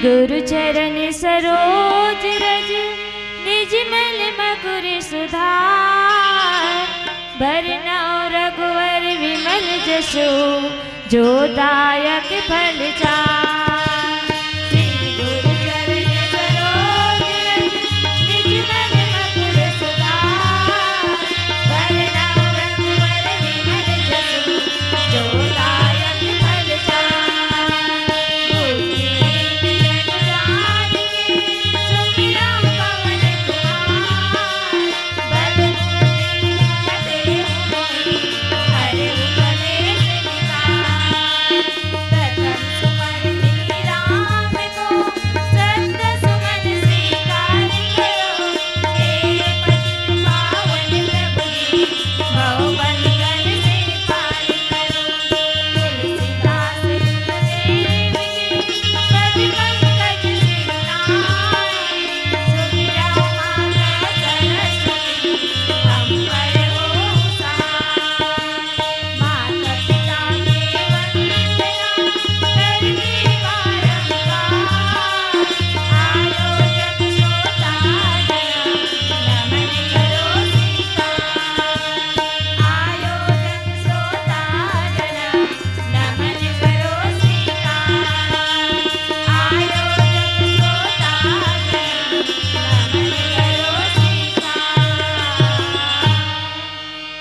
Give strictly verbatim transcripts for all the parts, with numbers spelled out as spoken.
गुरु चरण सरोज रज, निज मल मकुर सुधार। बरनउँ रघुवर विमल जसु, जो दायक फल चार। श्री गुरु चरण सरोज रज, निज मल मकुर सुधार। बरनउँ रघुवर विमल जसु, जो दायक फल चार।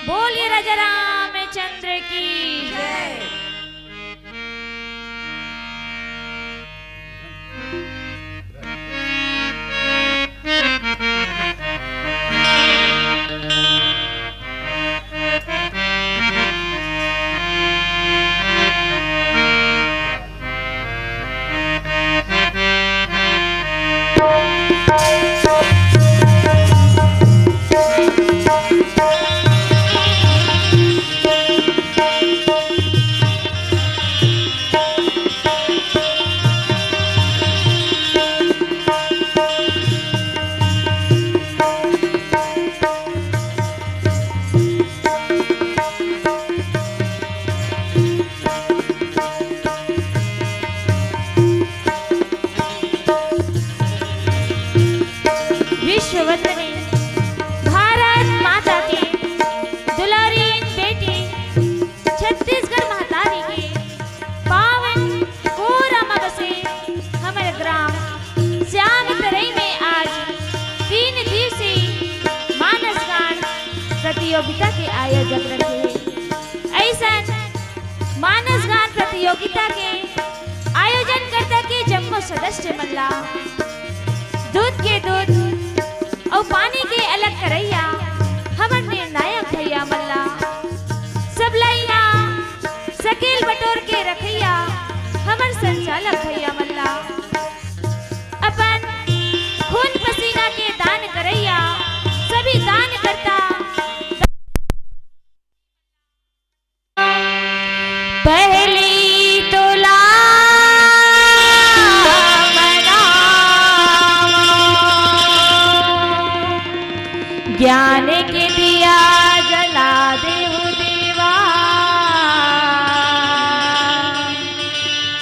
बोलिए राजा रामचंद्र की जय। विश्ववंदनी भारत माता के दुलारी बेटी छत्तीसगढ़ महतारी के पावन कोरा म बसे हमर ग्राम श्याम तरई में आज तीन दिवसीय मानस गान प्रतियोगिता के आयोजक रखे हे। अइसन मानस गान प्रतियोगिता के आयोजन करता के जम्मो सदस्य मन ला दूध के दूध अउ पानी के अलग करइया हमर निर्णायक भैया मन ला, सबला इहाँ सकेल बटोर के रखइया हमर संचालक भैया मन ला, अपन खून पसीना के दान करइया सभी दानकर्ता पहली तोला मनावा, ज्ञान के दिया जला देहु देवा,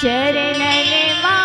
चरणन मा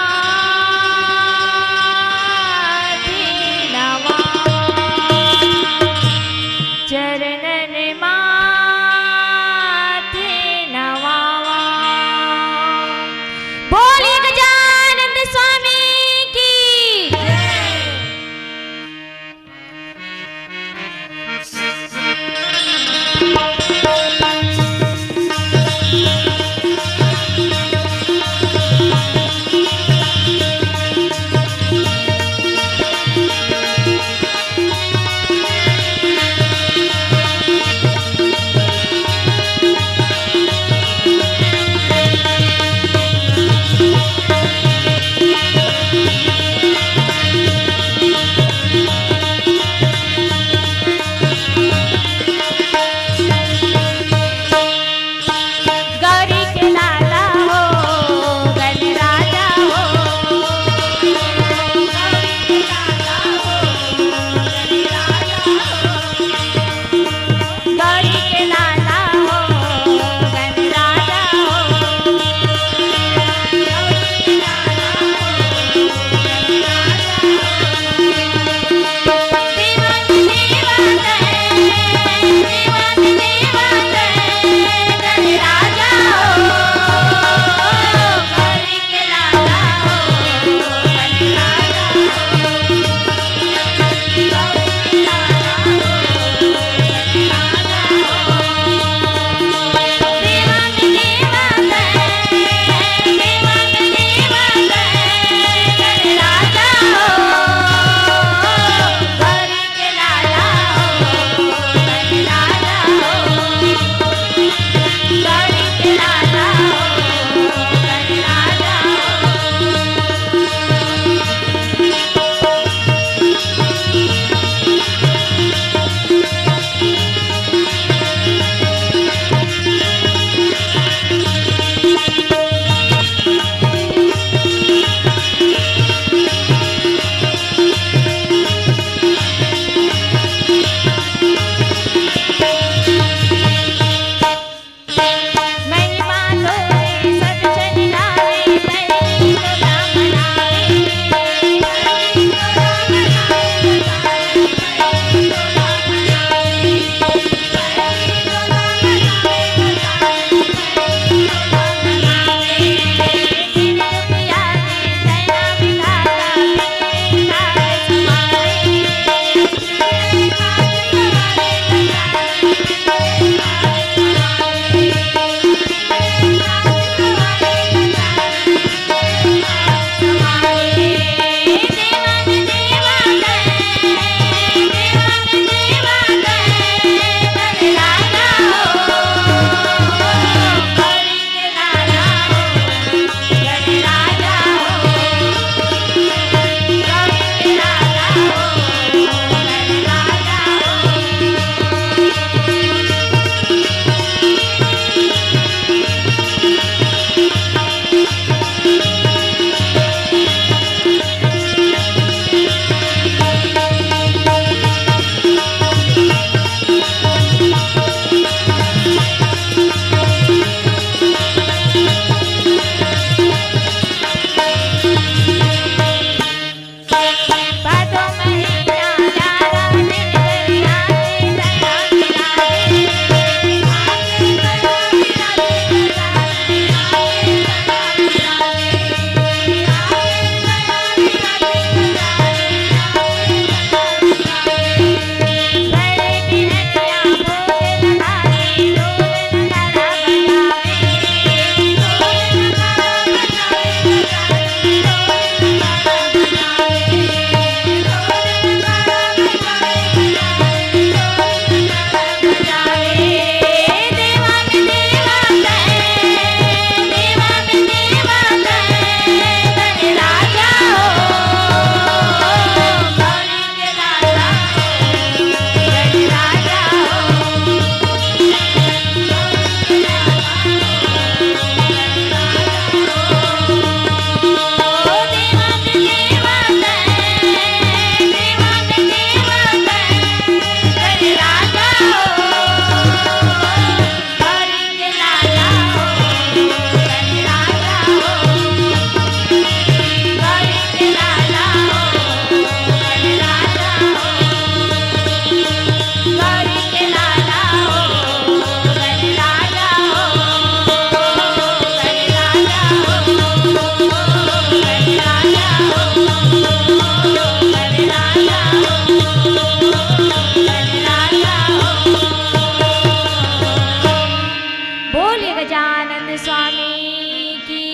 स्वामी की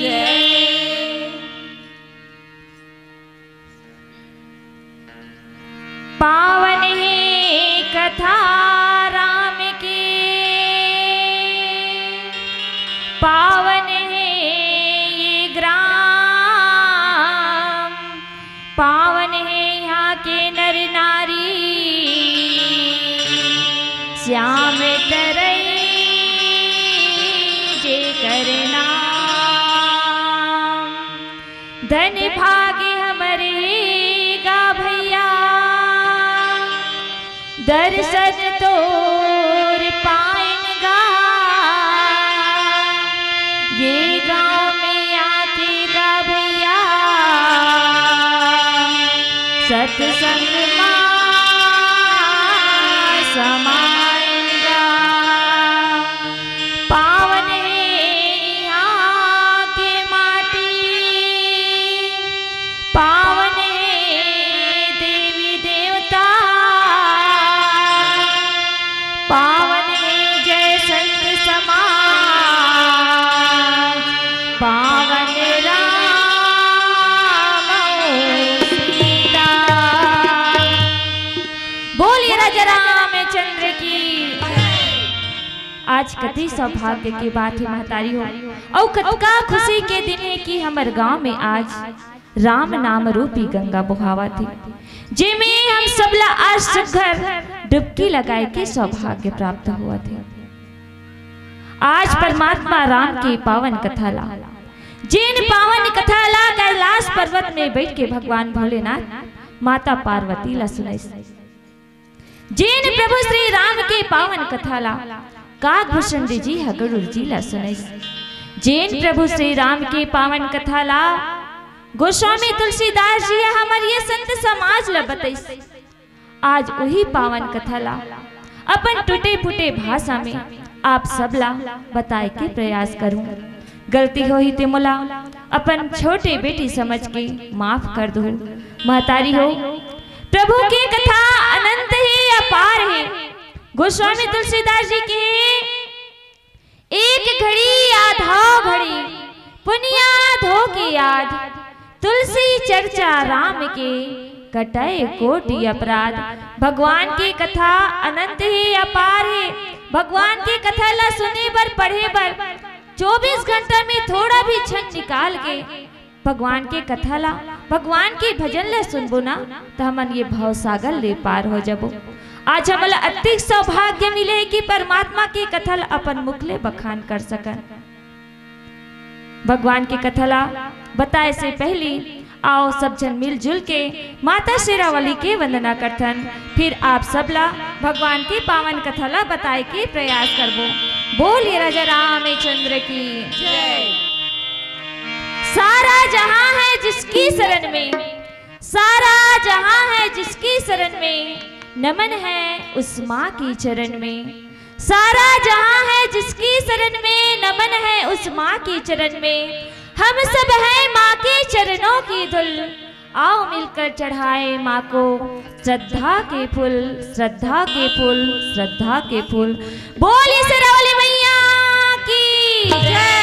जय। पावन हे कथा राम के, पावन हे ये ग्राम, पावन हे यहाँ के नर नारी। श्याम तरई जे कर नाम, धन भाग हमर हे गा भैया, दर्शन तोर पाएन गा। ये गाँव में आके गा भैया, सत्संग मा समाएन गा। पावन हे यहाँ के माटी, पावन हे देवी देवता, पावन हे जय संत समाज, पावन राम सीता। बोलिए राजा रामचंद्र की। आज कति सौभाग्य के बात हे महतारी हो, अउ कतका खुशी के दिन हे कि हमर गांव में आज राम नाम रूपी गंगा बोहावत हे, जेमे हम सबला आज सुघर डुबकी लगाए के सौभाग्य प्राप्त होवत हे। आज परमात्मा राम के पावन कथा ला, जेन पावन कथा ला कैलाश पर्वत में बैठ के भगवान भोलेनाथ माता पार्वती ला सुनाइस, जेन प्रभु श्री राम के पावन कथा ला काकभूषण जी ह गरुड़ जी ला सुनाइस, जेन प्रभु श्री राम के पावन कथा ला गोस्वामी तुलसीदास जी ह हमर ये संत समाज ला बताइस। आज उही पावन कथा ला अपन टूटे फूटे भाषा में आप सबला बताए के प्रयास करूं। गलती होही ते मोला अपन छोटे बेटी समझ के माफ कर दो। महतारी हो, प्रभु के कथा अनंत हे, अपार हे। गोस्वामी तुलसीदास जी के एक घड़ी आधा घड़ी पुनिया धो के याद, तुलसी चर्चा राम के कटय कोटि अपराध। भगवान के कथा अनंत हे, अपार हे। भगवान के कथा ला सुने बर, पढ़े बर चौबीस घंटा में थोड़ा भी क्षण निकाल के भगवान के कथा ला, भगवान के भजन ला सुनबो ना, त हमन ये भवसागर ले पार हो जबो। आज हमन ला अतिक सौभाग्य मिले हे कि परमात्मा के कथा ला अपन मुख ले बखान कर सकन। भगवान के कथा ला बताए से पहली आओ सब झन मिलजुल के माता शेरावाली के वंदना करथन, फिर आप सबला भगवान के पावन कथा ला बताए के प्रयास करबो। बोलिए राजा रामचंद्र की जय। सारा जहां है जिसकी शरण में, सारा जहां है जिसकी शरण में, नमन है उस माँ की चरण में। सारा जहां है जिसकी शरण में, नमन है उस माँ की चरण में। हम सब हैं माँ के चरणों की धूल, आओ मिलकर चढ़ाए माँ को श्रद्धा के फूल, श्रद्धा के फूल, श्रद्धा के फूल। बोलिए शेरावाली मैया की जय।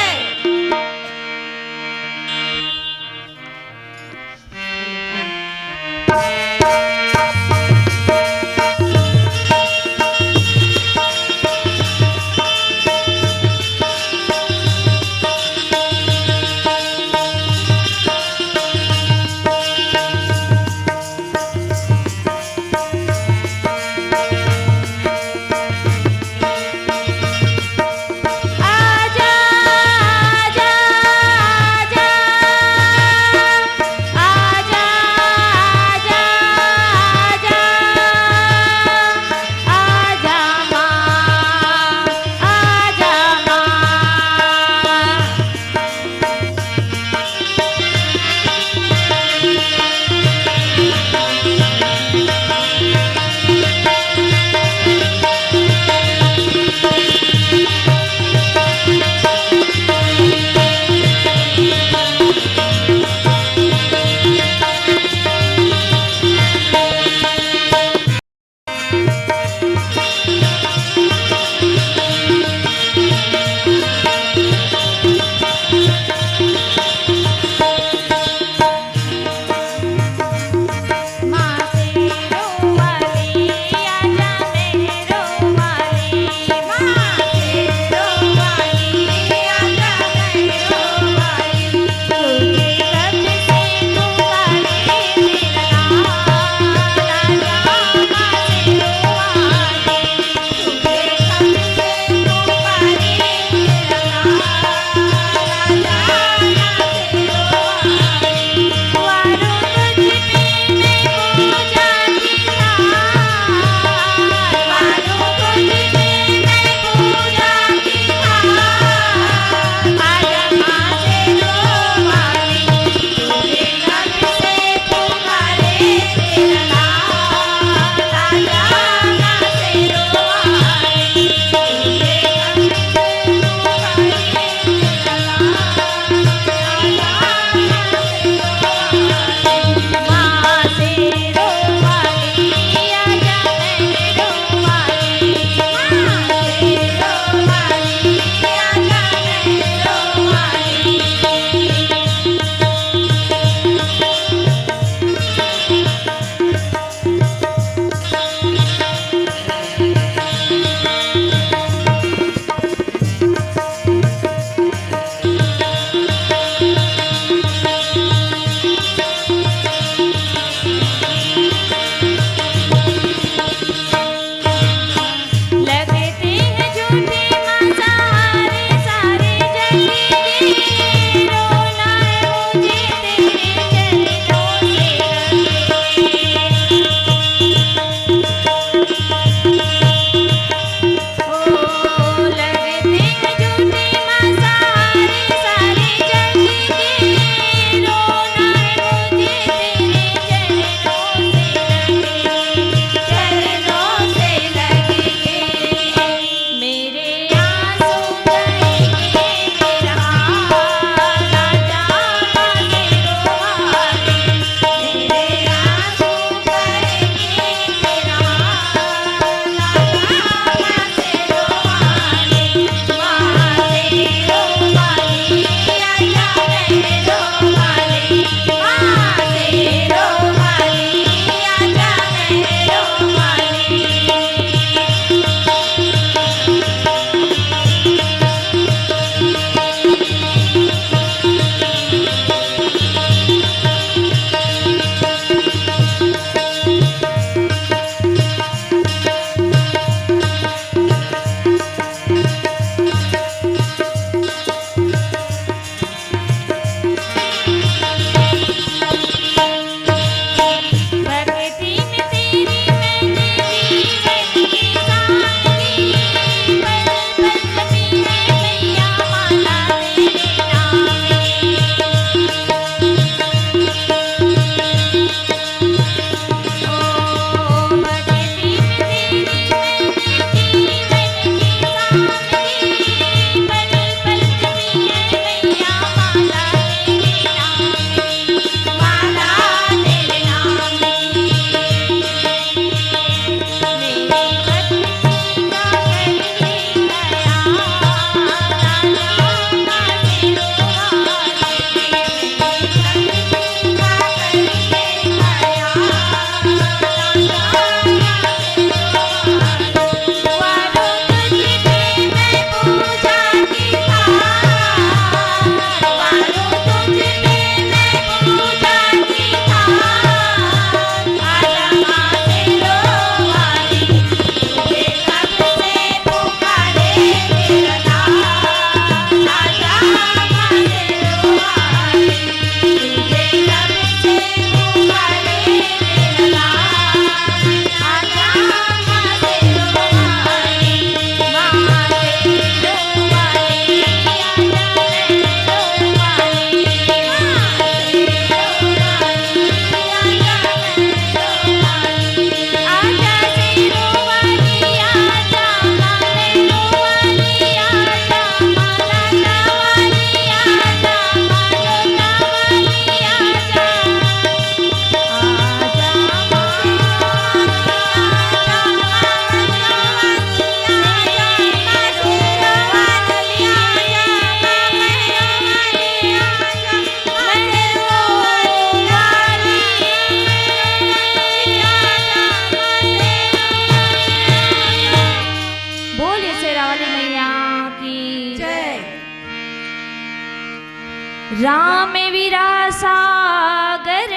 राम विरह सागर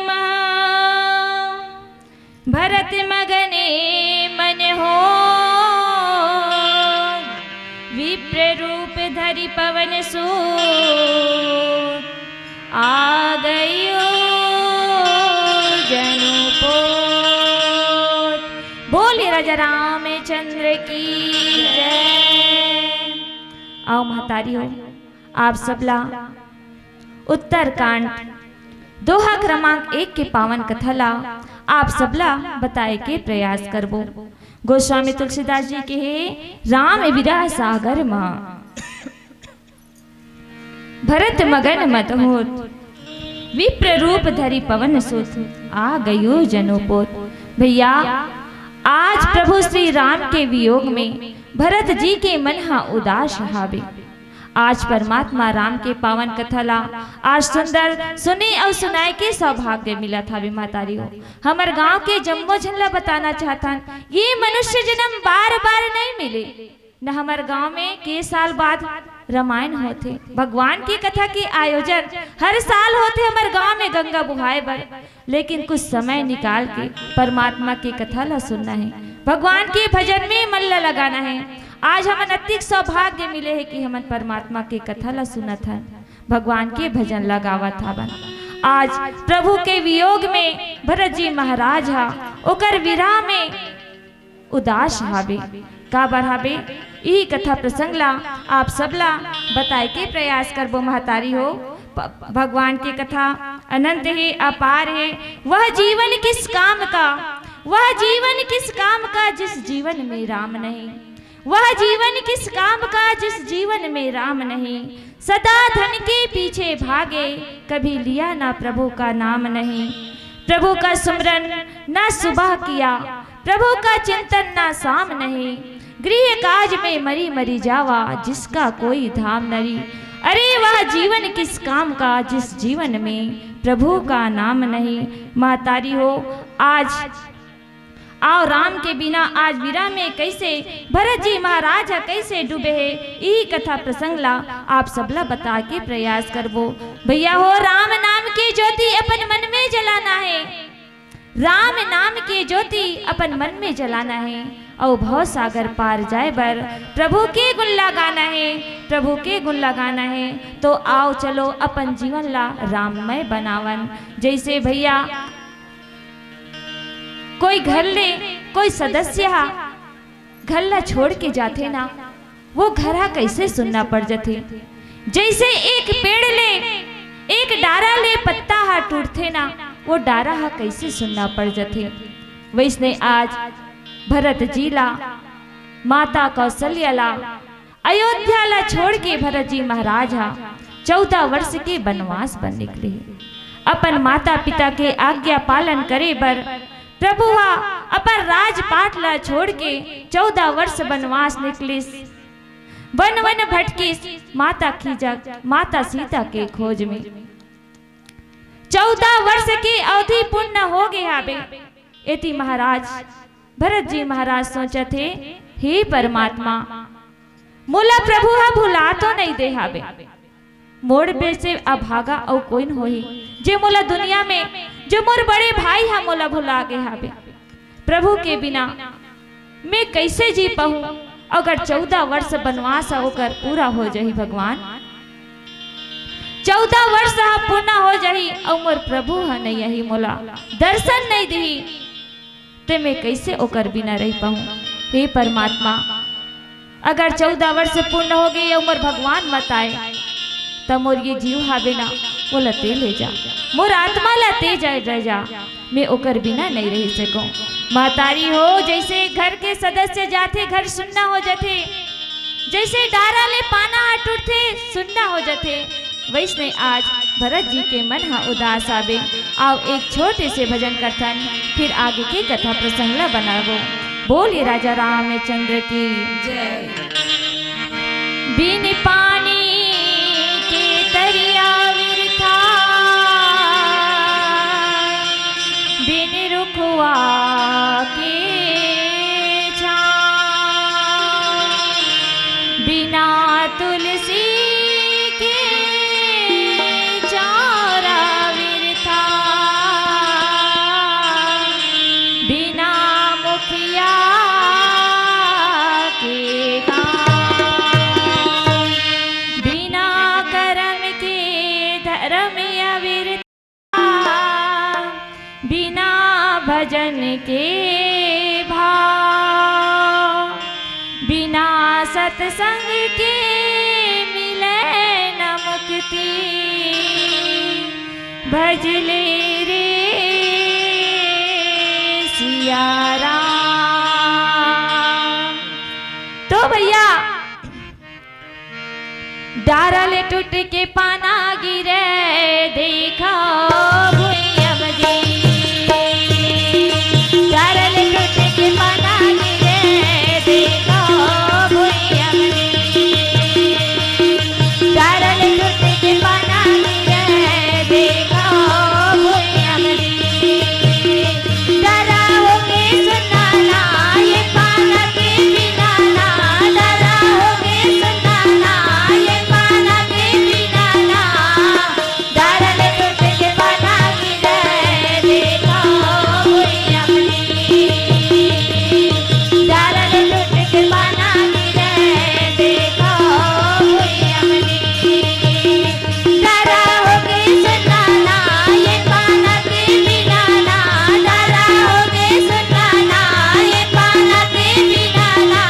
मा भरत मगने मन हो, विप्र रूप धरि पवन सूत आ गयो जनु पोत। बोले राजा रामचंद्र की जय। आओ महतारी हो, आप सबला उत्तरकांड दोहा क्रमांक एक के पावन कथा ला आप सबला बताए के प्रयास करबो। गोस्वामी तुलसीदास जी के हे राम विरह सागर मा भरत मगन मत होत, विप्र रूप धरि पवन सुत आ गयो जनु पोत। भैया, आज प्रभु श्री राम के वियोग में भरत जी के मन हा उदास हावे। आज परमात्मा राम के पावन कथा ला आज सुंदर सुने अउ सुनाए के सौभाग्य मिलत हावे। महतारी हो, हमर गांव के जम्मो झन ला बताना चाहथन, ये मनुष्य जन्म बार बार नहीं मिले। न हमर गांव में के साल बाद रामायण होथे, भगवान की कथा के आयोजन हर साल होथे हमर गांव में गंगा बुहाए बर, लेकिन कुछ समय निकाल के परमात्मा के कथा ला सुनना हे, भगवान के भजन में मन ला लगाना हे। आज हमन अतिक सौभाग्य मिले हे कि हमन परमात्मा के कथा ला सुनत हन, भगवान के भजन ला गावत हवन। आज प्रभु के वियोग में भरत जी महाराज हा ओकर विरह में उदास हावे। काबर हावे, इही कथा प्रसंग ला आप सबला बताए के प्रयास करबो। महतारी हो, प-, भगवान के कथा अनंत हे, अपार हे। वह जीवन किस काम का, वह जीवन किस काम का जिस जीवन में राम नहीं। वह जीवन किस काम का जिस जीवन में राम नहीं। सदा धन के पीछे भागे, कभी लिया ना प्रभु का नाम नहीं। प्रभु का सुमरन ना सुबह किया, प्रभु का चिंतन ना शाम नहीं। गृह काज में मरी मरी जावा, जिसका कोई धाम नहीं। अरे वह जीवन किस काम का जिस जीवन में प्रभु का नाम नहीं। महतारी हो, आज आओ राम के बिना आज विरह में कैसे भरत जी महाराज ह कैसे डूबे हे, इही कथा प्रसंग ला आप सबला बता के प्रयास करबो। भैया हो, राम नाम के ज्योति अपन मन में जलाना हे, राम नाम के ज्योति अपन मन में जलाना हे, अउ भव सागर पार जाए बर प्रभु के गुण ला गाना हे, प्रभु के गुण ला गाना हे। तो आओ चलो अपन जीवन ला राममय बनावन। जैसे भैया कोई घर ले कोई सदस्य हा घर ला छोड़ के जाथे ना, वो घर हा कैसे सुन्ना पड़ जथे। जैसे एक पेड़ ले, एक डारा ले पत्ता हा टूटथे ना, वो डारा हा कैसे सुन्ना पड़ जथे। वैसने आज भरत जी ला माता कौशल्या ला अयोध्या ला छोड़ के भरत जी महाराज हा चौदह वर्ष के वनवास बर निकले हे। अपन माता पिता के आज्ञा पालन करे बर प्रभु हा अपन राजपाट ला छोड़ के चौदह वर्ष वनवास निकलिस, वन वन भटकिस, माता खीजक, माता सीता के खोज में। चौदह वर्ष के अवधि पूर्ण हो गे हावे। एती महाराज भरत जी महाराज सोचत हे, हे परमात्मा, मोला प्रभु ह भुला तो नइ दे हावे। मोर बेर से अभागा अउ कोइन होही, जे मोला दुनिया में, जो मोर बड़े भाई ह मोला भुला गे हावे। प्रभु के बिना मैं कैसे जी पाहूं? अगर चौदह वर्ष बनवास ह ओकर पूरा हो जाही भगवान, चौदह वर्ष ह पूर्ण हो जाही अउ मोर प्रभु ह नइ आही, मोला दर्शन नइ दिही, ते मैं कैसे ओकर बिना रह पाहूं? हे परमात्मा, अगर चौदह वर्ष पूर्ण हो गे अउ मोर भगवान मत आए, त मोर ये जीव हावे ना, ओला ते ले जा, मोर आत्मा ला ते जा, ले जा, मैं ओकर बिना नइ रह सकूं। महतारी हो, जैसे घर के सदस्य जाथे, घर सुन्ना हो जाथे, जैसे डारा ले पाना ह टूटथे, सुन्ना हो जाथे, वैसने आज भरत जी के मन ह उदास आवे। आओ एक छोटे से भजन करथन, फिर आगे के कथा प्रसंग ला बनाबो। बोलिए राजा रामचंद्र की जय। बिन पानी के तरिया बिरथा, बिन रुखवा के छाँव, बिना तुलसी के भजन के भाव, बिना सत्संग के मिले न मुक्ति। भज ले रे सिया राम। तो भैया, डारा ले टूट के पाना गिरे, देखो भुइयां म जी। डारा ले टूट के पाना गिरे, देखो भुइयां म जी। डारा ले टूट के पाना गिरे, देखो भुइयां म जी। डारा होके सुनना ना, ये पाना के बिना ना। डारा होके सुनना ना, ये पाना के बिना ना। डारा ले टूट के पाना गिरे, देखो भुइयां म जी। डारा ले टूट के पाना गिरे, देखो भुइयां म जी। डारा होके सुनना ना, ये पाना के बिना ना। डारा होके सुनना ना, ये पाना के बिना ना।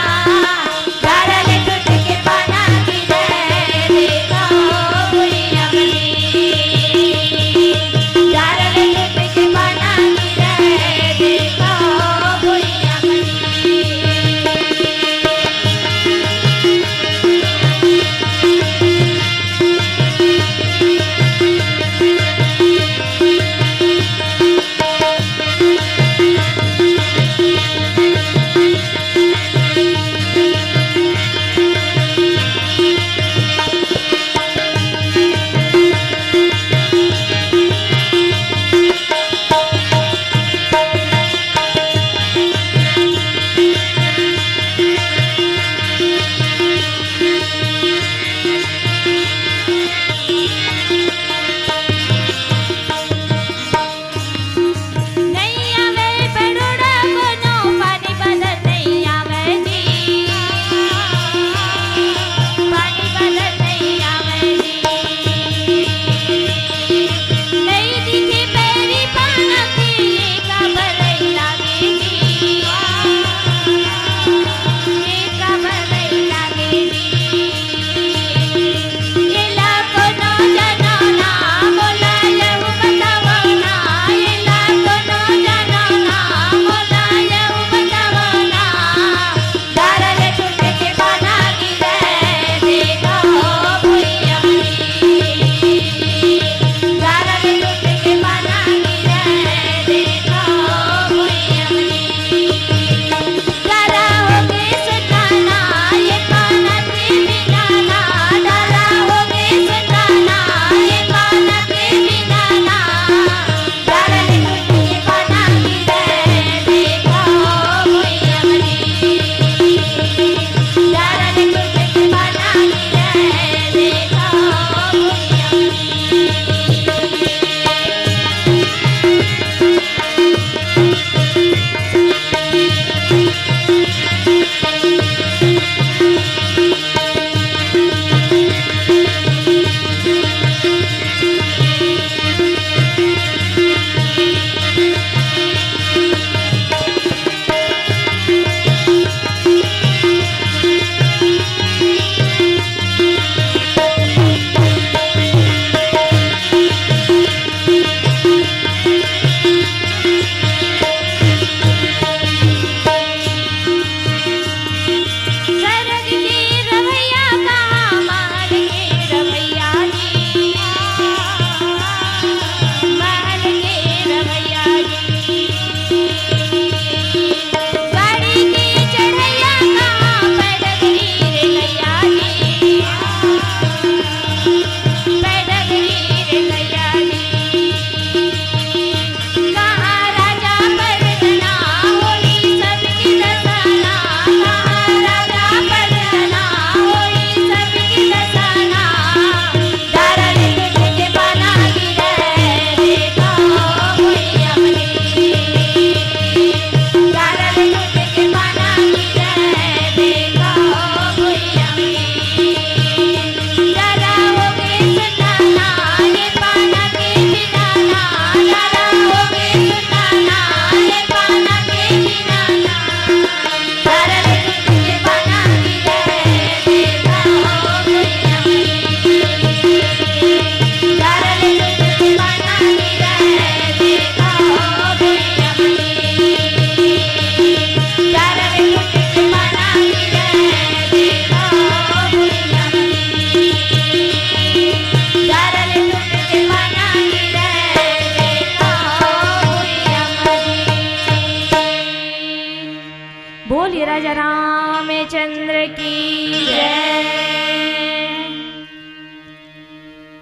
डारा ले टूट के पाना गिरे, देखो भुइयां म जी। डारा ले टूट के पाना गिरे, देखो भुइयां म जी। नइ आवय बरोड़ा कोनो, पानी बदल नइ आवय जी। पानी बदल नइ आवय जी। नइ दिखे पैरी पाना के, ये काबर लागे जी। ये काबर लागे जी। एला कोनो जानो ना, मोला यहू बतावव ना। एला कोनो जानो ना, मोला यहू बतावव ना। डारा ले टूट के पाना गिरे, देखो भुइयां म जी। डारा ले टूट के पाना गिरे, देखो भुइयां म जी। डारा होके सुनना ना, ये पाना के बिना ना। डारा होके सुनना ना, ये पाना के बिना ना। डारा ले टूट के पाना गिरे, देखो भुइयां म जी। डारा ले टूट के पाना गिरे, देखो भुइयां म जी।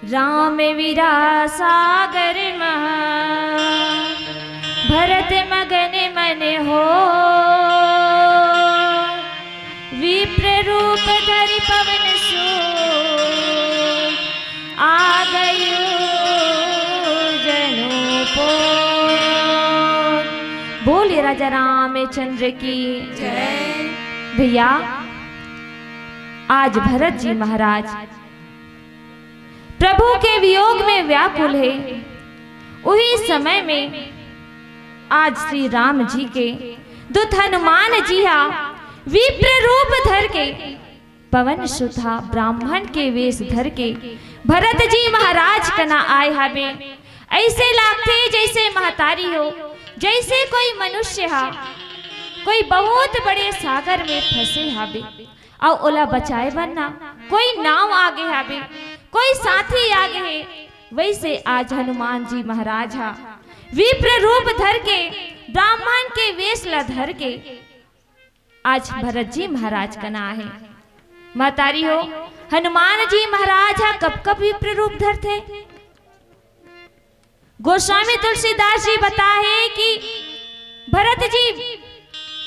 राम विरह सागर महा भरत मगन मन हो। विप्र रूप धरि पवन सुत आ गयो जनु पो। बोलिए राजा रामचंद्र की जय। भैया, आज भरत जी महाराज प्रभु के वियोग में व्याकुल हे। उही समय में आज श्री राम जी के दूत हनुमान जी हा विप्र रूप धर के, पवन सुत हा ब्राह्मण के वेश धर के भरत जी महाराज कना आए हाबे। ऐसे लागथे जैसे महतारी हो, जैसे कोई मनुष्य हा कोई बहुत बड़े सागर में फंसे हाबे, अउ ओला बचाए बर ना कोई नाव आगे हाबे, कोई साथी आगे हे। वैसे आज हनुमान जी महाराज हा विप्र रूप धर के, ब्राह्मण के वेश ला धर के आज भरत जी महाराज कना आहे। महतारी हो, हनुमान जी महाराज हा कब कब विप्र रूप धरथे? गोस्वामी तुलसीदास जी बताहे कि भरत जी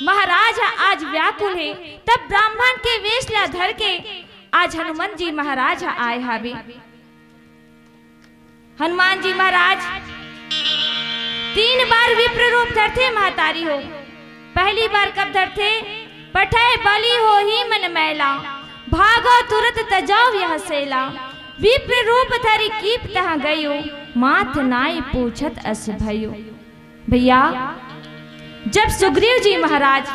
महाराज हा आज व्याकुल हे, तब ब्राह्मण के वेश ला धर के आज हनुमान जी महाराज हा आए हाबे। हनुमान जी महाराज तीन बार विप्र रूप धरथे महतारी हो। पहली बार कब धरथे? पठय बली होही मन मैला, भागो तुरत तजौ यह सेला। विप्र रूप धरि कीप तहाँ गयो, माथ नाई पूछत अस भयो। भैया, जब सुग्रीव जी महाराज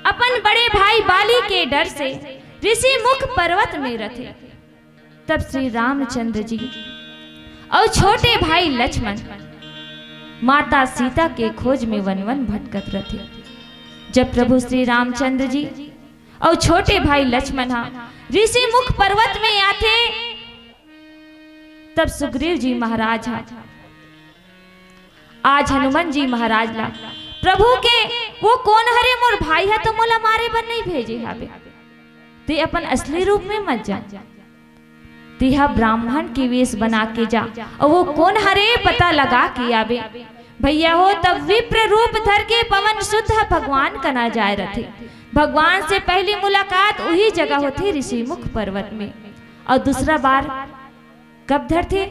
अपन बड़े भाई बाली के डर से ऋषि मुख पर्वत में रथे, तब श्री रामचंद्र जी अउ छोटे भाई लक्ष्मण माता सीता के खोज में वन वन भटकत रथे। जब प्रभु श्री रामचंद्र जी अउ छोटे भाई लक्ष्मण हा ऋषि मुख पर्वत में आथे, तब सुग्रीव जी महाराज हा आज हनुमान जी महाराज ला प्रभु के, वो कोन हरे मोर भाई हा तो मोला मारे बर नहीं भेजे हाबे, ते अपन असली रूप में मत जा। तेहा ब्राह्मण के वेश बना के जा, अउ वो कोन हरे पता लगा के आबे। भैया हो, तब विप्र रूप धर के पवन सुत हा भगवान कना जाए रथे। भगवान से पहली मुलाकात उही जगह होथे ऋषि मुख पर्वत में। अउ दूसरा बार कब धरथे?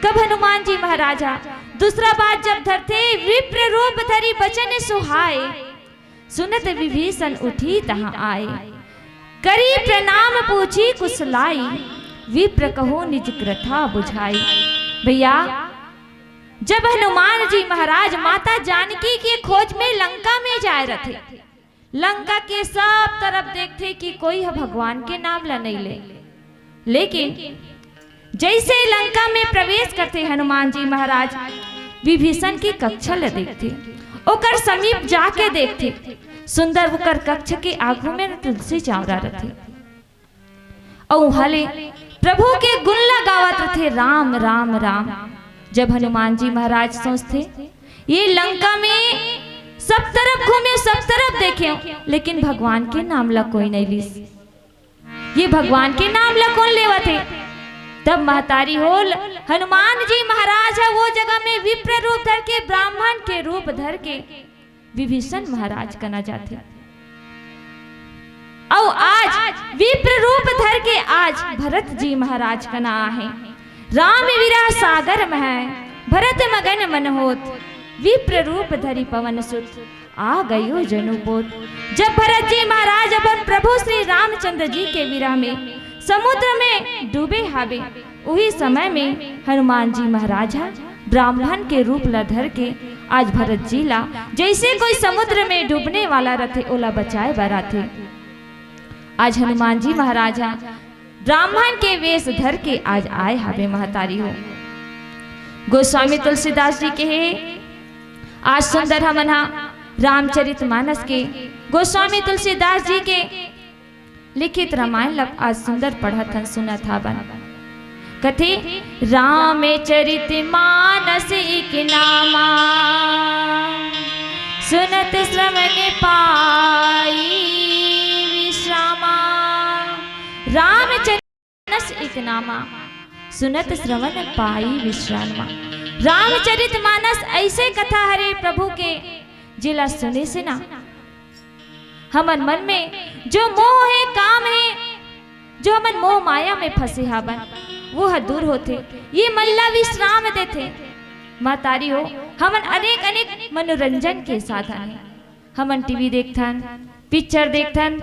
कब हनुमान जी महाराज हा दूसरा बार जब धरथे, विप्र रूप धरि बचन सुहाए, सुनत विभीषण उठी तहाँ आए। करी प्रणाम पूछी कुशलाई, विप्र कहो निज कृथा बुझाई। भैया, जब हनुमान जी महाराज माता जानकी के खोज में लंका में जाए रथे, लंका के सब तरफ देखथे कि कोई ह भगवान के नाम ला नइ ले, लेकिन जैसे लंका में प्रवेश करथे हनुमान जी महाराज, विभीषण के कक्षा ला देखथे, ओकर समीप जाके देखथे, सुंदर ओकर कक्ष के आगू में तुलसी चावरा रथे। अउ उहाँ ले प्रभु के गुण ला गावत रथे, "राम, राम, राम।" जब हनुमान जी महाराज सोचथे, "ये लंका में सब तरफ घूमे, सब तरफ देखे, लेकिन भगवान के नाम ला कोई नहीं लीस। ये भगवान के नाम ला कौन लेवत हे?" तब महतारी हो ल-, हनुमान जी महाराज ह वो जगह में विप्र रूप धर के, ब्राह्मण के रूप धर के विभीषण महाराज कना जाथे। अउ आज विप्र रूप धर के आज भरत जी महाराज कना आहे। राम विरह सागर मह भरत मगन मन होत, विप्र रूप धरि पवन सुत आ गयो जनु पोत। जब भरत जी महाराज अपन प्रभु श्री रामचंद्र जी के विरह में समुद्र में डूबे हावे, उही समय में हनुमान जी महाराज ह ब्राह्मण के रूप ला धर के आज भरत जी ला, जैसे कोई समुद्र में डूबने वाला रथे, ओला बचाए बर आथे। आज हनुमान जी महाराज ह ब्राह्मण के वेश धर के आज आए हावे महतारी हो। गोस्वामी तुलसीदास जी के हे, आज सुंदर हमन हा रामचरित मानस के गोस्वामी तुलसीदास जी के लिखित रामायण ला आज सुंदर पढ़त हन, सुनत हावन। कथे, "रामचरित मानस इक नामा, सुनत श्रवण पाई विश्रामा।" रामचरित मानस इक नामा, सुनत श्रवण पाई विश्राम। रामचरित मानस ऐसे कथा हरे प्रभु के, जेला सुने से ना हमन मन में जो मोह हे, काम हे, जो हमन मोह माया में फंसे हावन, वो ह दूर होथे। ये मन ला विश्राम देथे। महतारी हो, हमन अनेक अनेक मनोरंजन के साधन हे। हमन टीवी देखथन, पिक्चर देखथन,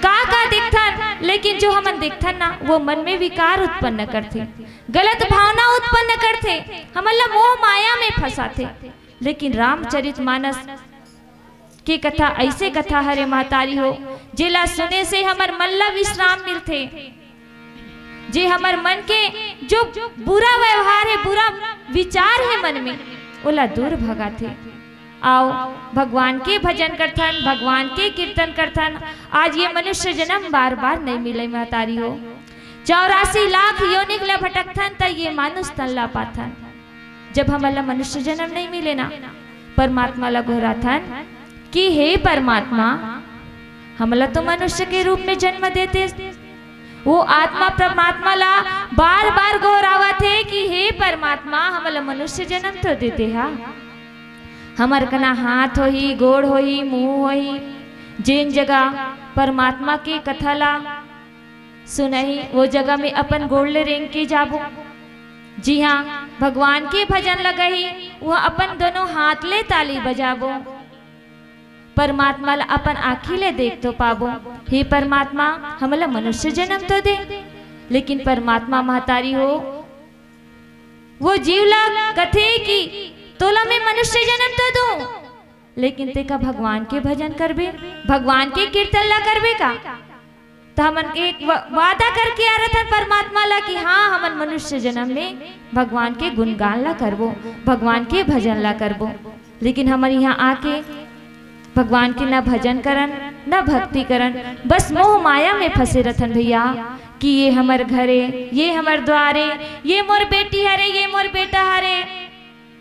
का का देखथन, लेकिन जो हमन देखथन ना, वो मन में विकार उत्पन्न करथे, गलत भावना उत्पन्न करथे, हमन ला मोह माया में फंसाथे। लेकिन रामचरित मानस के कथा ऐसे कथा हरे महतारी हो, जेला सुने से हमर मन ला विश्राम मिलथे, जे हमर मन के जो बुरा व्यवहार हे, बुरा विचार हे मन में, ओला दूर भगाथे। आओ, भगवान के भजन करथन, भगवान के कीर्तन करथन। आज ये मनुष्य जन्म बार बार नहीं मिले महतारी हो। चौरासी लाख योनिक ला भटकथन, त ये मानुष तन ला पाथन। जब हमन ला मनुष्य जन्म नहीं मिले ना, परमात्मा ला गोहराथन कि हे परमात्मा, हमला तो मनुष्य के रूप में जन्म देते। वो आत्मा परमात्मा ला बार बार गोहरावत हे कि हे परमात्मा, हमला मनुष्य जन्म तो देते हा। हमर कना हाथ होही, गोड़ होही, मुंह होही, जेन जगह परमात्मा के कथा ला सुनही, वो जगह में अपन गोड़ ले रेंग के जाबो। जिहां भगवान के भजन लगही, वहां अपन दोनों हाथ ले ताली बजाबो। परमात्मा ला अपन आँखी ले देख तो पाबो। हे परमात्मा, हमला मनुष्य जन्म तो दे। लेकिन परमात्मा महतारी हो, वो जीव ला कथे कि तोला मैं मनुष्य जन्म तो दूं, लेकिन ते का भगवान के भजन करबे, भगवान के कीर्तन ला करबे का? त हमन एक व-, वादा करके आ रथन परमात्मा ला कि हाँ, हमन मनुष्य जन्म में भगवान के गुणगान ला करबो, भगवान के भजन ला करबो। लेकिन हमन यहाँ आके भगवान के न भजन करन, न भक्ति करन, बस मोह माया में फंसे रथन भैया, कि ये हमर घर ए, ये हमर द्वार ए, ये मोर बेटी हरे, ये मोर बेटा हरे,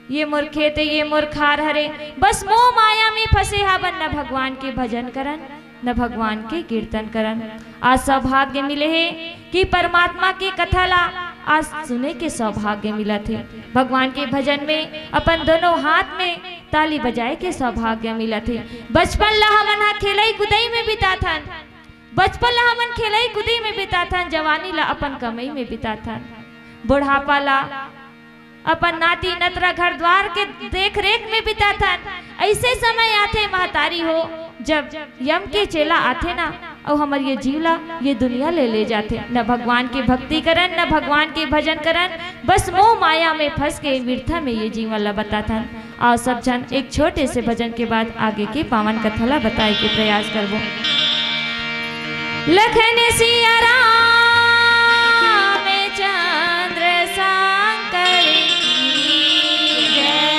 ये मोर खेत ए, ये मोर खार हरे। बस मोह माया में फंसे हावन, न भगवान के भजन करन, न भगवान के कीर्तन करन। आज सौभाग्य मिले हे कि परमात्मा के कथा ला आज सुने के सौभाग्य मिलत हे। भगवान के भजन में अपन दोनों हाथ में ताली बजाए के सौभाग्य मिलत हे। बचपन ला हमन ह खेलई कुदई में बिताथन, बचपन ला हमन खेलई कुदई में बिताथन, जवानी ला अपन कमई में बिताथन, बुढ़ापा ला अपन नाती नतरा घर द्वार के देख रेख में बिताथन। ऐसे समय आथे महतारी हो, जब यम के चेला आथे ना, अउ हमर ये जीव ला ये दुनिया ले ले जाथे। न भगवान के भक्ति करन, न भगवान के भजन करन, बस मोह माया में फंस के बिरथा में ये जीवन ला बताथन। आओ सब झन एक छोटे से भजन के बाद आगे के पावन कथा ला बताए के प्रयास करबो। लखन सिया राम चंद्र शंकर की जय।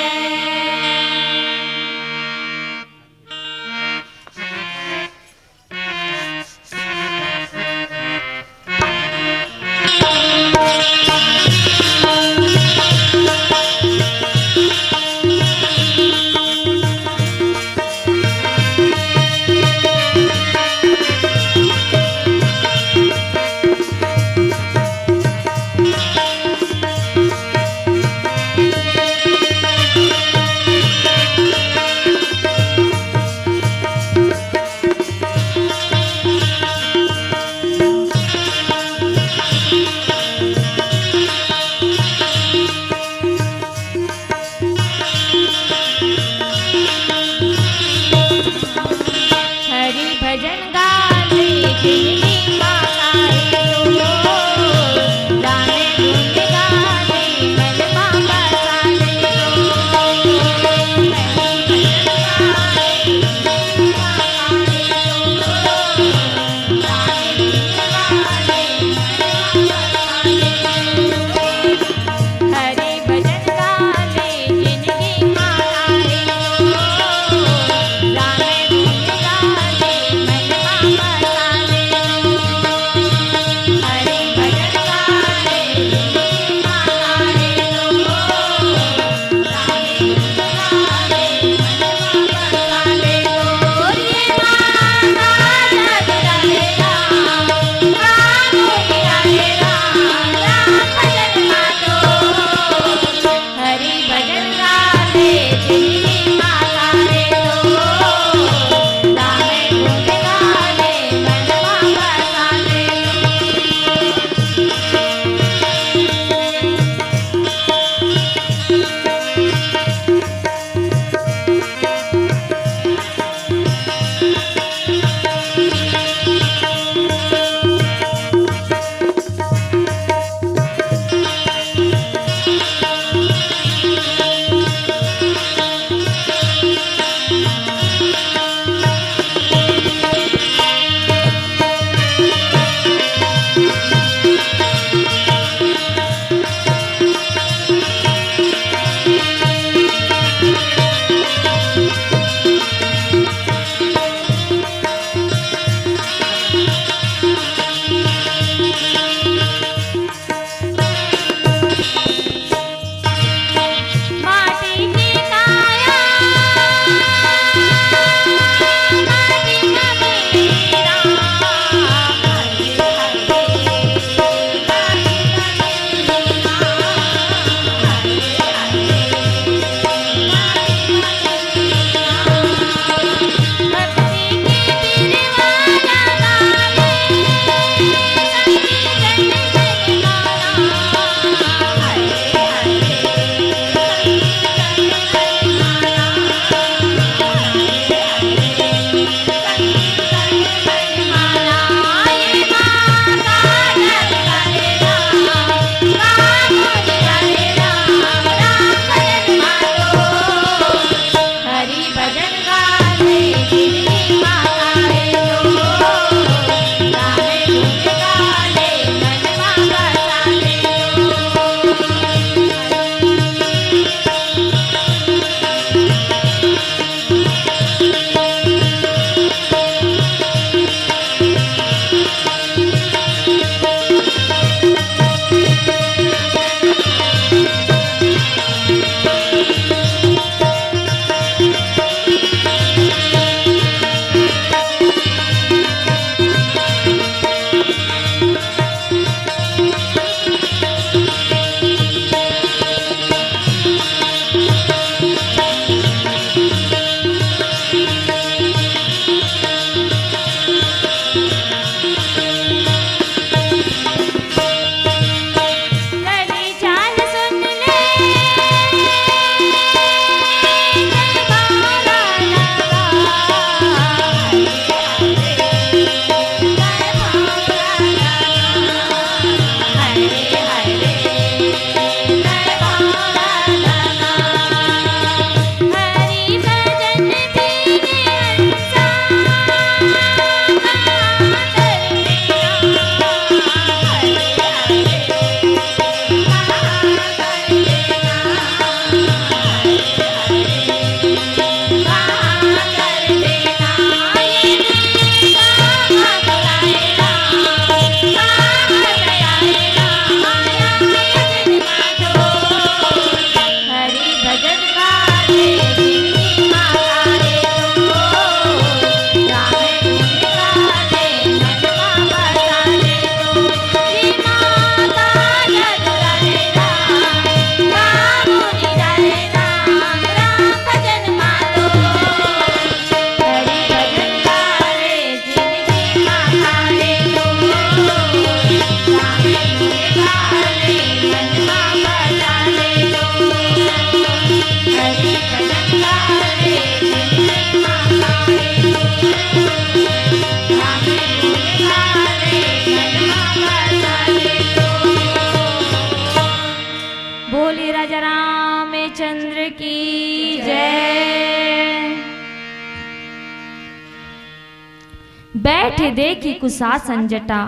ठे देखी कुशासन जटा,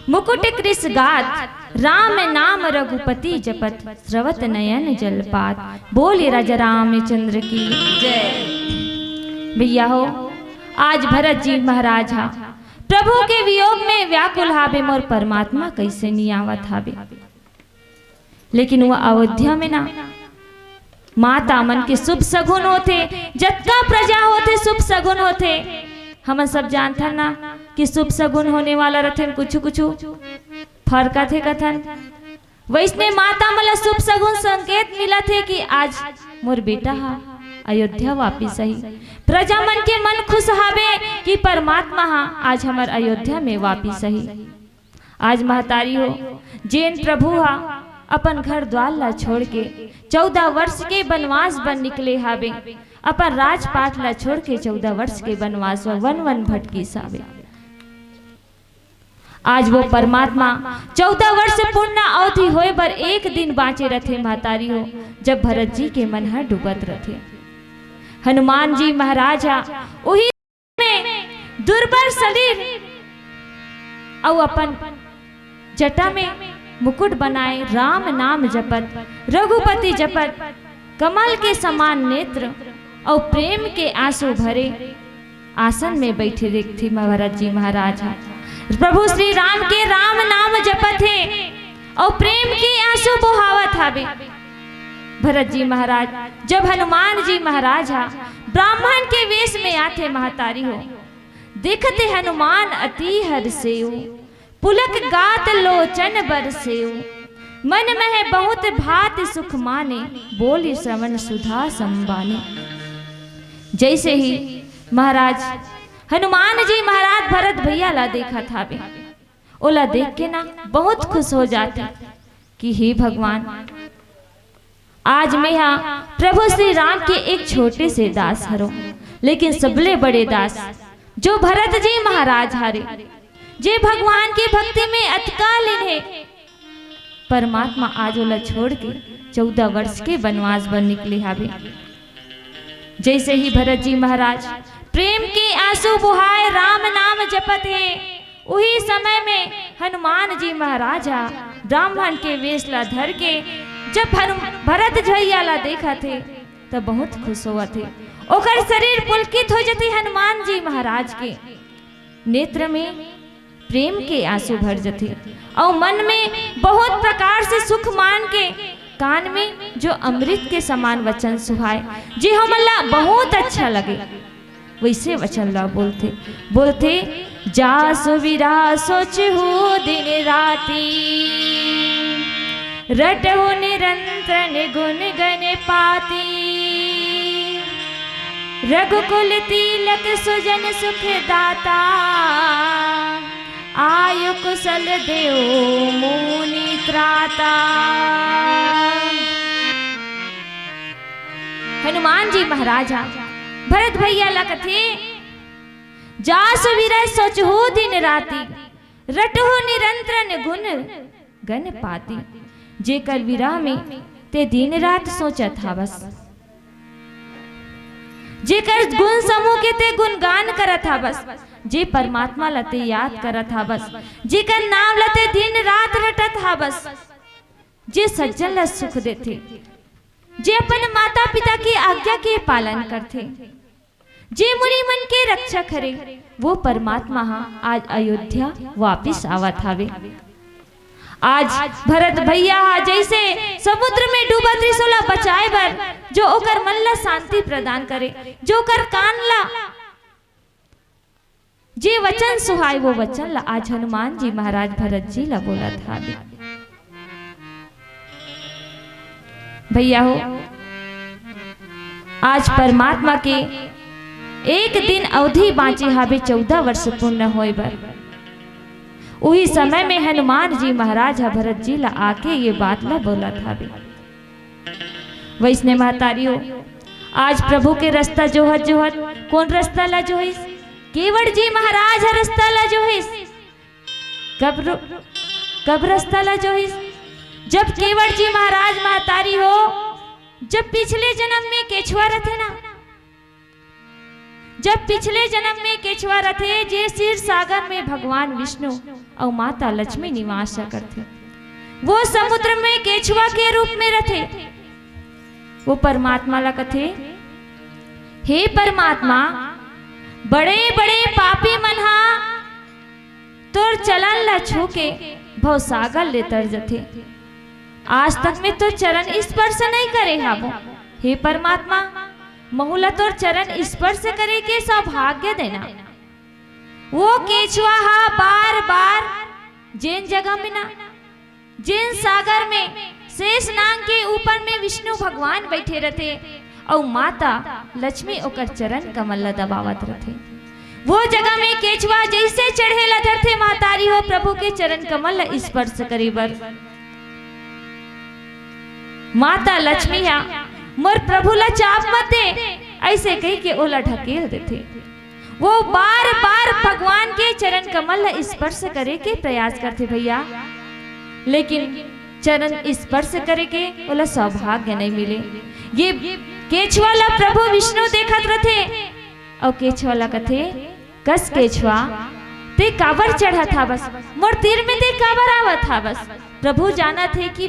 मुकुट कृष गात, राम नाम रघुपति जपत, स्रवत नयन जलपात। बोले राजा रामचंद्र की जय। भैया हो, आज भरत जी महाराज हा प्रभु के वियोग में व्याकुल हाबे, मोर परमात्मा कैसे नी आवत हाबे। लेकिन वो अयोध्या में ना, माता मन के शुभ सगुन होथे, जतका प्रजा होथे शुभ सगुन होथे। हमन सब जानथन ना कि शुभ सगुन होने वाला रथे, कुछु कुछु फरकथे कथन। वैसने माता मन ला शुभ सगुन संकेत मिलत हे कि आज मोर बेटा हा अयोध्या वापिस आही। प्रजा मन के मन खुश हाबे कि परमात्मा हा आज हमर अयोध्या में वापिस आही। आज महतारी हो, जेन प्रभु हा अपन घर द्वार ला छोड़ के चौदह वर्ष के बनवास बर निकले हाबे, अपन राजपाट ला छोड़ के चौदह वर्ष के बनवास बर वन वन भटकीस हाबे। आज वो परमात्मा चौदह वर्ष पूर्ण अवधि होए बर एक दिन बाँचे रथे महतारी हो, जब भरत जी के मन हर डूबत रथे। हनुमान जी महाराज हा उही में दुर्बल शरीर अउ अपन जटा में मुकुट बनाए राम नाम जपत, रघुपति जपत, कमल के समान नेत्र अउ प्रेम के आंसू भरे आसन में बैठे देखथे भरत जी महाराज हा। प्रभु श्री राम के राम नाम जपत हे अउ प्रेम के आंसू बोहावत हावे। भरत जी महाराज, जब हनुमान जी महाराज हा ब्राह्मण के वेश में आथे महतारी हो, देखते हनुमान अति हर्षेउ, पुलक गात लोचन बरसेउ, मन मह बहुत भांति सुख माने, बोली श्रवण सुधा संबाने। जैसे ही महाराज, हनुमान जी महाराज भरत भैया ला देखत हावे, ओला देख के ना बहुत खुश हो जाथे कि हे भगवान, आज मैं हा प्रभु श्री राम के एक छोटे से दास हरों, लेकिन सबले बड़े दास जो भरत जी महाराज हरे, जे भगवान के भक्ति में अतका लीन हे, परमात्मा आज ओला छोड़ के चौदह वर्ष के बनवास बर निकले हावे। जैसे ही भरत जी महाराज प्रेम के आंसू बोहाए राम नाम जपत हे, उही समय में हनुमान जी महाराज हा ब्राह्मण के वेश ला धर के जब हनु-, भरत भैया ला देखत हे, त बहुत खुश होवत हे। ओकर शरीर पुलकित हो जथे हनुमान जी महाराज के नेत्र में प्रेम के आंसू भर जथे अउ मन में बहुत प्रकार से सुख मान के कान में जो अमृत के समान वचन सुहाए, जे हमन ला बहुत अच्छा लगे, वैसे वचन ला बोलथे। बोलथे, "जासु विरह सोचहु दिन राति, रटहु निरंतर गुण गण पाती।" रघुकुल तिलक सुजन सुख दाता, आयु कुशल देउ मुनि त्राता। हनुमान जी महाराज हा भरत भैया ला कथे, "जासु विरह सोचहु दिन राति, रटहु निरंतर गुण गण पाती।" जेकर विरह में ते दिन रात सोचत हावस, जेकर गुण समूह के ते गुणगान करत हावस, जे परमात्मा ला ते याद करत हावस, जेकर नाम ला ते दिन रात रटत हावस, जे सज्जन ला सुख देथे, जे अपन माता पिता के आज्ञा के पालन करथे, जे मुनि मन के रक्षक हरे, वो परमात्मा हा आज अयोध्या वापिस आवत हावे। आज भरत भैया हा जैसे समुद्र में डूबत रिहिस ओला बचाए बर जो ओकर मन ला शांति प्रदान करे, जो ओकर कान ला जे वचन सुहाए, वो वचन ला आज हनुमान जी महाराज भरत जी ला बोलत हावे। भैया हो, आज परमात्मा के एक दिन अवधि बाँचे हावे चौदह वर्ष पूर्ण होए बर। उही समय में हनुमान जी महाराज ह भरत जी ला आके ये बात ला बोलत हावे। वैसने महतारी हो, आज प्रभु के रस्ता जोहत जोहत कोन रस्ता ला जोहिस? केवट जी महाराज ह रस्ता ला जोहिस। कब रो-, कब रस्ता ला जोहिस? जब केवट जी महाराज महतारी हो, जब पिछले जन्म में केछुआ रथे ना, जब पिछले जन्म में केछवा रथे, जे क्षीर सागर में भगवान विष्णु अउ माता लक्ष्मी निवास करथे, वो समुद्र में केछवा के रूप में रथे। वो परमात्मा ला कथे, "हे परमात्मा, बड़े-बड़े पापी मन हा तोर चलन ला छू के भवसागर ले तर जथे। आज तक में तोर चरण स्पर्श नइ करे हावों। हे परमात्मा, महू ला तोर चरण स्पर्श करे के सौभाग्य देना।" वो केछवा हा बार-बार जेन जगह में ना, जेन सागर में शेष नाग के ऊपर में विष्णु भगवान बइठे रथे अउ माता लक्ष्मी ओकर चरण कमल ला दबावत रथे, वो जगह में केछवा जइसे चढ़े ला धरथे, महतारी हो, प्रभु के चरण कमल ला स्पर्श करे बर। माता लक्ष्मी हा, "मोर प्रभु ला चाप मत दे," अइसे कहि के ओला ढकेल देथे। वो बार-बार भगवान के चरण कमल ला स्पर्श करे के प्रयास करथे भइया, लेकिन चरण स्पर्श करे के ओला सौभाग्य नइ मिले। ये केछवा ला प्रभु विष्णु देखत रथे अउ केछवा ला कथे, "कस केछवा, तें काबर चढ़त हावस? मोर तीर में तें काबर आवत हावस?" प्रभु जानत हे कि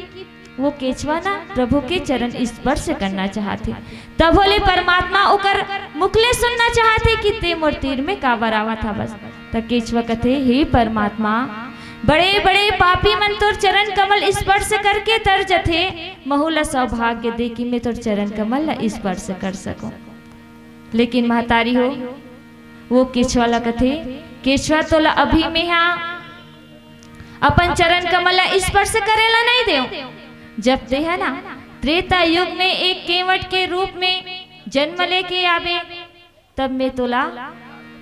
वो केछवा ना प्रभु के चरण स्पर्श करना चाहत हे। तभो ले परमात्मा ओकर मुख ले सुनना चाहत हे कि तें मोर तीर में काबर आवत हावस। त केछवा कथे, "हे परमात्मा, बड़े-बड़े पापी मन तोर चरण कमल स्पर्श करके तर जथे, महू ला सौभाग्य दे कि मैं तोर चरण कमल ला स्पर्श कर सकूं।" लेकिन महतारी हो, वो केछवा ला कथे, "केछवा, तोला अभी में हा अपन चरण कमल ला स्पर्श करे ला नइ देव। जब तेहा ना त्रेता युग में एक केवट के रूप में जन्म लेके आबे, तब मैं तोला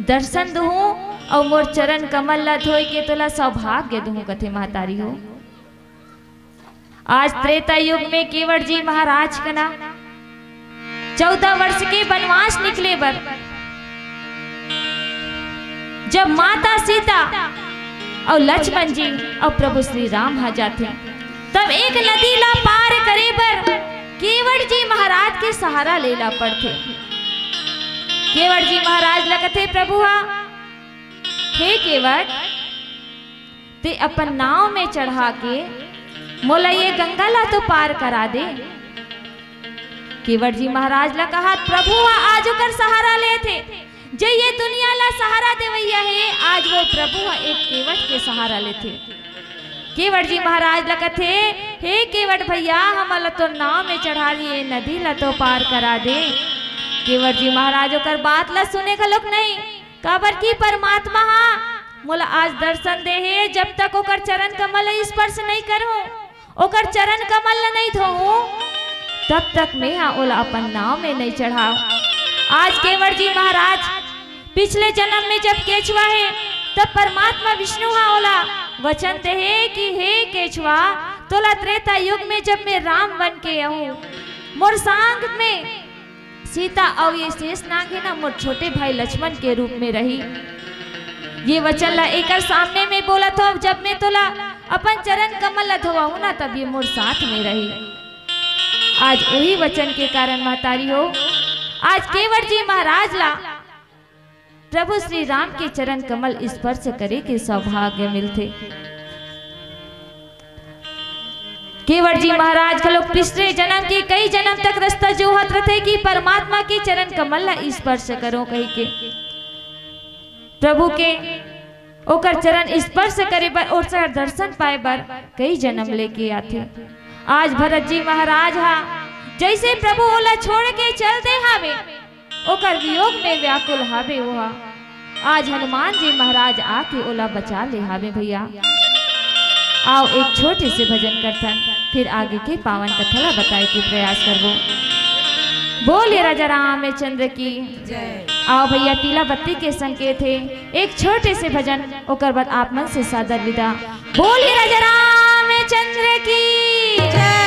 दर्शन दुहूं अउ मोर चरण कमल ला धोए के तोला सौभाग्य दुहूं," कथे महतारी हो। आज त्रेता युग में केवट जी महाराज के ना चौदह वर्ष के वनवास निकले बर जब माता सीता अउ लक्ष्मण जी अउ प्रभु श्री राम हा जाथे, तब एक नदी ला पार करे बर केवट जी महाराज के सहारा लेला पड़थे। केवट जी महाराज ला कथे प्रभु हा, "हे केवट, तें अपन नाव में चढ़ा के मोला ये गंगा ला तो पार करा दे।" केवट जी महाराज ला कहा, प्रभु हा आज ओकर सहारा लेथे, जे ये दुनिया ला सहारा देवइया हे, आज वो प्रभु हा एक केवट के सहारा लेथे। केवट जी महाराज ला कथे, "हे केवट भइया, हमन ला तोर नाव में चढ़ा लिए, नदी ला तो पार करा दे।" केवट जी महाराज ओकर बात ला सुने घलोक नहीं, काबर कि परमात्मा हा मोला आज दर्शन दे हे, जब तक ओकर चरण कमल स्पर्श नहीं करहूं, ओकर चरण कमल ल नइ धोहूं, तब तक मेहा ओला अपन नाव में नइ चढ़ाव। आज केवट जी महाराज पिछले जन्म में जब केछवा हे, तब परमात्मा विष्णु हा ओला वचन दे हे कि हे केछवा, तोला त्रेता युग में जब मैं राम बन के आहूं, मोर संग में सीता अउ ये शेष नाग हे ना, मोर छोटे भाई लक्ष्मण के रूप में रही। ये वचन ला एकर सामने में बोलत हव, जब मैं तोला अपन चरण कमल ला धोवाहूं ना, तब ये मोर साथ में रही। आज वही वचन के कारण महतारी हो, आज केवट जी महाराज ला प्रभु श्री राम के चरण कमल स्पर्श करे के सौभाग्य मिलथे। केवट जी महाराज घलोक पिछले जन्म के कई जन्म तक रास्ता जोहत रथे कि परमात्मा के चरण कमल ला स्पर्श करो कहिके। प्रभु के ओकर चरण स्पर्श करे बर, ओकर दर्शन पाए बर कई जन्म लेके आथे। आज भरत जी महाराज हा जैसे प्रभु ओला छोड़ के चल दे हावे, ओकर वियोग में व्याकुल हावे ओहा। आज हनुमान जी महाराज आके ओला बचा ले हावे भैया। आओ एक छोटे से भजन करथन, फिर आगे के पावन कथा ला बताए के प्रयास करबो। बोले राजा रामचंद्र की जय। आओ भैया, पीला बत्ती के संकेत हे, एक छोटे से भजन, ओकर बाद आप मन से सादर विदा। बोले राजा रामचंद्र की जय।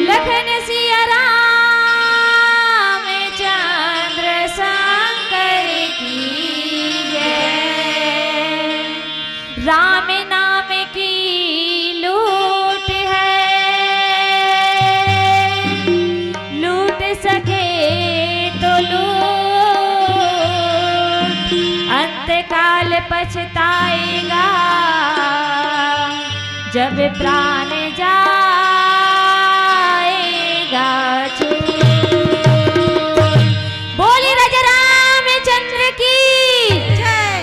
लखन राम नाम की लूट है, लूट सके तो लूट, अंत काल पछताएगा जब प्राण जाएगा छूट। बोलिए राजा रामचंद्र की जय।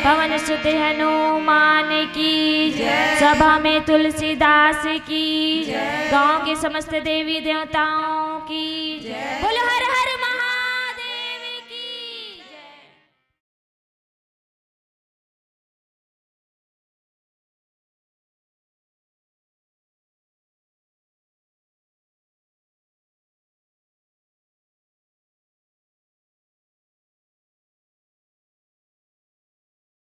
पवन सुत हनुमान की, सभा में तुलसीदास की, गांव के समस्त देवी देवताओं की। बोलो